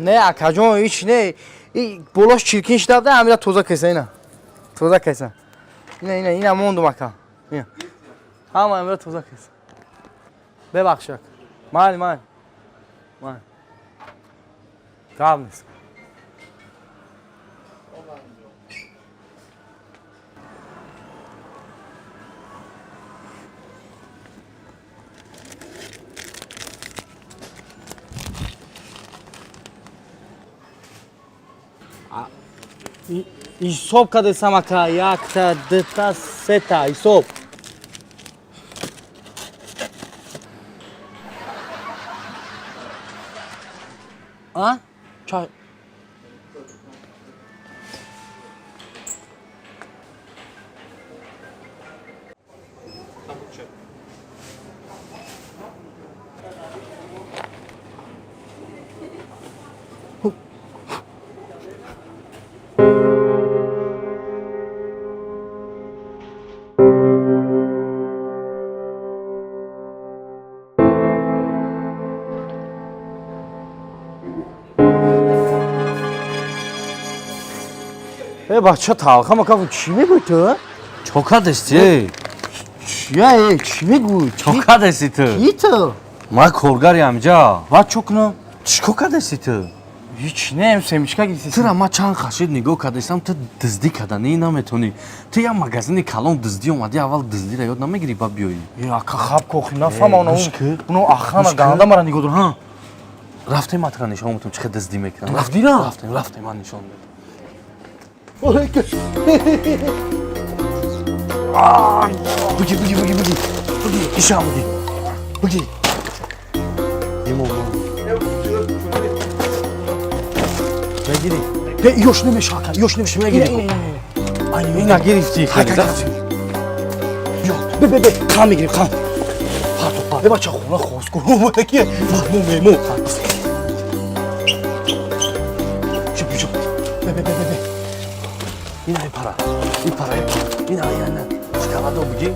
Не, акаҷон, ҳеч не. И болош чиркин шуда буда, ҳамира тоза кеса ина. Тоза кеса. Ина, ина, ина мондум ака. Ина. Ҳама ҳамира тоза кеса. Бебахш ака. Майли, майли. Майли. Гап нест. Ҳисоб кардесам ака, якта, дута, сета, ҳисоб. А? Чай. Э, бача, талхам ака, чӣ мегӯй ту? Чо кардести? Чия, э, чӣ мегӯй? Чо кардести ту? Ки ту? Ман коргари ҳамҷа. Ва чо кунам? Чӣ кор кардести ту? Ҳеч не, семечка гирифтесам. Тура ман чанд қашид нигоҳ кардестам, ту дуздӣ карданӣ наметонӣ. Ту як магазини калон дуздӣ омадӣ, аввал дуздиро ёд намегирӣ, ба биёӣ. Э, ака, хаб кохи, нафаҳмам. Гӯш кӣ? Уно охрана Гӯш кӣ? ганда мара нигоҳ дор, ҳа. Рафтем, ман тура нишон метам, чӣ хел дуздӣ мекунам. Дуздира? Рафтем, рафтем, ман нишон медам. Буги, буги, буги, буги. Буги, ишам буги. Буги. Имо. Мегири. Э, ёш намеша, ака, ёш намеша. Мегири. Ина гирифтӣ. Хай, хай, хай. Ё, бе, бе, бе, қан мегирем, қан. Парто, парто. Бе, бача, хона хостгор омадаки. Фаҳмо, мемо. Чуп, чуп. Бе, бе, бе, бе, бе. Ина ипара. Ипара, ипара. Ина, ина. Шоколадо буги.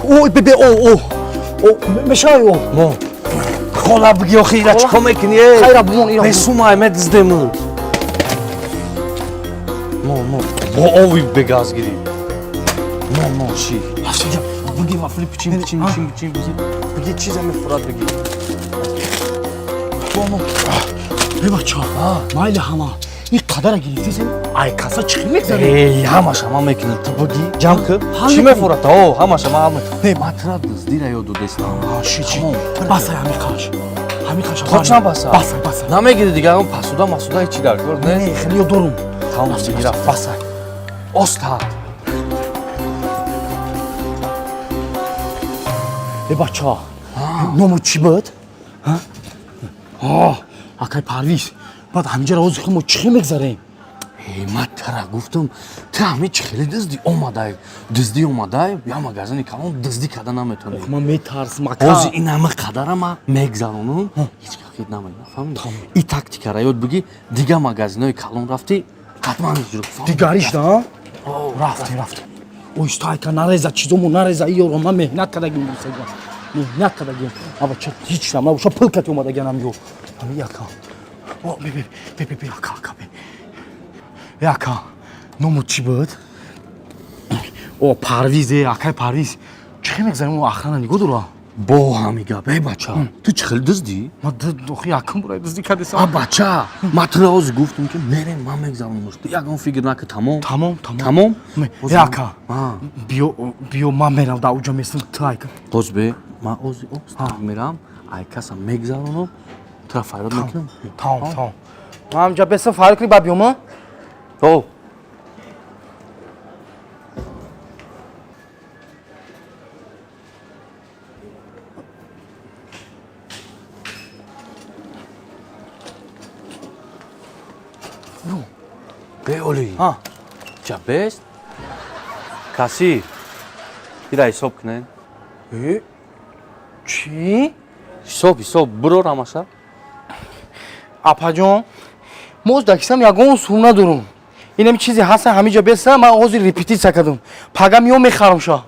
Ой, бе, бе, о, о. О, мешай, о. Мо. Хола буги, охи, ира чӣ кор мекунӣ? Эй? Хайра, бумон, ира. Бесумай, медиздему. Мо, мо. Бо ови бегаз гирӣ. Мо, мо, ши. Буги, вафли пичин, пичин, пичин, пичин, буги. Буги, чиза мефурад буги. Мо, мо. Бе, бача, майли ҳама. Ин қадара гирифтесем, ай каса чӣ хел мегзарем? Эй, ҳамаша ман мекунам. Ту буги, ҷамъ кӣ. Ҳал Чӣ мекунем. мефурад? О, ҳамаша ман ҳал мекунам. Не, ман тура дуздира ёд додестам. Ши, чи? Тамом. Басай ҳами қаш. Ҳами қаш. Точно баса? Басай, басай. Намегири дигар, он пасуда масуда ҳечи дар кор не? Не, хеле ёд дорум. Тамом, буги, рафт. Басай. Оста. Э, бача, ному чӣ буд? А? Акай Парвиз, баъд ҳаминҷаро ҳозир мо чӣ хел мегзарем? Э, ман тара гуфтам, ту ҳами чӣ хеле дуздӣ омадай, дуздӣ омадай, я магазини калон дуздӣ карда наметонӣ. Ох, ман метарсам, ака. Ҳозир ин ҳама қадара ман мегзаронам, ҳеҷ кас намедонам, фаҳмидӣ? И тактикара ёд бигӣ, дигар магазинҳои калон рафтӣ, ҳатман иҷро. Дигариш да? Рафтем, рафтем. Оҳиста, айка, нареза, чизомо нареза, иёро ман меҳнат кардагим, бисага. Меҳнат кардагим. Аба ча ҳеч нам набоша, пул кати омадагианам ё. Ами яка. О, бе, бе, бе, бе, бе, ака, ака, бе. Э, ака, ному чӣ буд? О, Парвиз, э, акай Парвиз. Чӣ хел мегзарем, о охрана нигоҳ дора? Бо ҳами гап, эй бача, ту чӣ хел дуздӣ? Ман охи якум бура дуздӣ кардесам. А бача, ман тура ҳозир гуфтам, ки мерем, ман мегзаронамш. Ту ягон фикр накун, тамом. Тамом, тамом. Тамом? Э, ака. А. Биё, биё, ман мерам, да уҷа местам, ту айка. Ҳоз бе, ман ҳозир оста мерам, ай касам мегзаронам, тура фарёд мекунам. Тамом, тамом. Ман ҳамҷа бесам, фарёд кунӣ, баъд биём, а? О, бе оли. Ҳа. Ча бест? Кассир. Ира ҳисоб кунед. Э? Чӣ? Ҳисоб, ҳисоб, бурор ҳамаша. Апаҷон, мо дар кисам ягон сум надорум. Инами чизе ҳаста, ҳамиҷа беста, ман ҳозир репетитсия кардам. Пага миём, мехарам ша.